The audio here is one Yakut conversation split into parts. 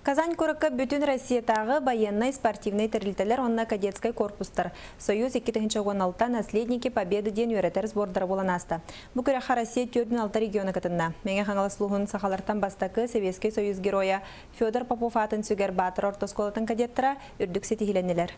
Казань куоракка бүтүн Россиятааҕы байыаннай спортивнай тэрилтэлэр уонна кадетскай корпустар Союз 2016 Наследники Победы диэн үөрэтэр сбордара буолан ааста. Бу күрэххэ Россия 46 региона кытынна. Мэҥэ Хаҥалас улууһун сахалартан бастакы Сэбиэскэй Союз геройа Федор Попов аатын сүгэр Баатыр орто оскуолатын кадеттара үрдүк ситиһиилэннилэр.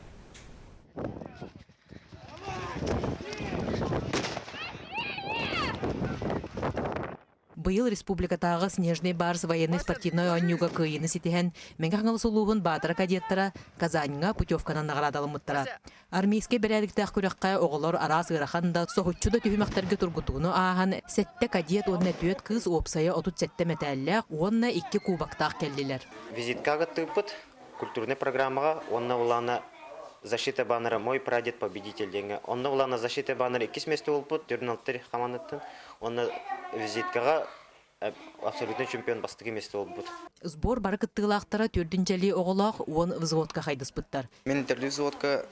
Быйыл республикатааҕы Снежный барс военнай-спортивнай оонньууга кыайыыны ситиһэн, Мэҥэ Хаҥалас улууһун Баатара кадеттара Казаньҥа путевканан наҕараадалыммыттара. Армейскай бэрээдэктээх күрэххэ оҕолор араас ыарахан да, соһуччу да түһүмэхтэргэ тургутууну ааһан, сэттэ кадет уонна түөрт кыыс уопсайа 37 мэтээллээх уонна икки кубоктаах кэллилэр. Визитка кыттыыппыт культурнай программаҕа уонна улаана защита баннера «Мой прадед победитель» диэҥҥэ. Онно улаана защита баннера иккис миэстэ буолбут, Төрүн хамаандаттан. Уонна визиткаҕа абсолютный чемпион бастакы миэстэ буолбут. Сбор бары кыттыылаахтара төрдүнчэлии оҕолоох уон взводка хайдыспыттар. Мин төрдүс взводка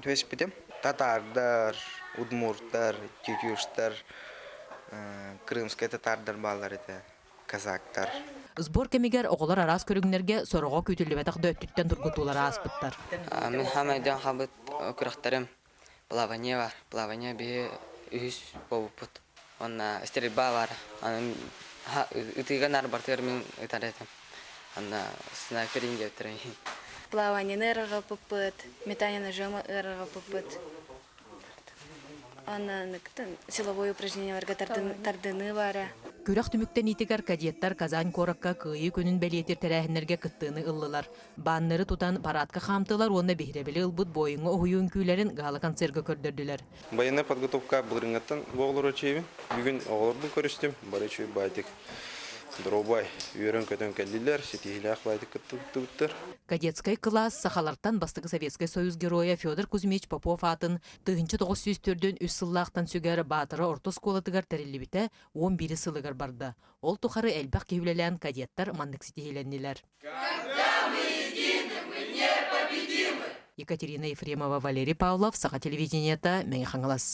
түбэспитим. Татардар, удмуртар, тютюштар, крымскай татардар бааллар этэ. казактар. Сбор кэмигэр оҕолор араас көрүҥнэргэ сороҕо күүтүллүбэтэх да өттүттэн тургутуулар ааспыттар. Мин хаамай дьон хабыт күрэхтэрим плавание бар. Плавание биһи үһүс буолбуппут. Уонна стрельба бар. Аны ытыыга наар бартыгар мин ытар этим. Анна снайперин диэбиттэрин. Плаванияны ырыгаппыппыт, метание ножом ырыгаппыппыт. Силовой упражненияларга тардыныы баара. Күрэх түмүктэниитигэр кадеттар Казань куоракка Кыайыы күнүн бэлиэтиир тэрээһиннэргэ кыттыыны ыллылар. Баннеры тутан парадка хаамтылар уонна биһирэбили ылбыт буойуҥҥа уһуйуу үҥкүүлэрин гала-концерга көрдөрдүлэр. Военная подготовка былырыҥҥаттан оҕолору чиэбин. Бүгүн оҕолорбун көрүстүм. Бары үчүгэй баайтык Доруобай, үөрэн-көтөн кэллилэр, ситиһиилээх баайдык кыттыбыттар. Кадетскай кылаас сахалартан бастакы Советскай Союз геройа Федор Кузьмич Попов аатын 1943 сыллаахтан сүгэр Баатара орто оскуолатыгар тэриллибитэ 11 сылыгар барда. Ол тухары элбэх киһи үлэлээн кадеттар маннык ситиһиилэннилэр. Когда мы едины, мы непобедимы! Екатерина Ефремова, Валерий Павлов, Саха телевидениета, Мэҥэ Хаҥалас.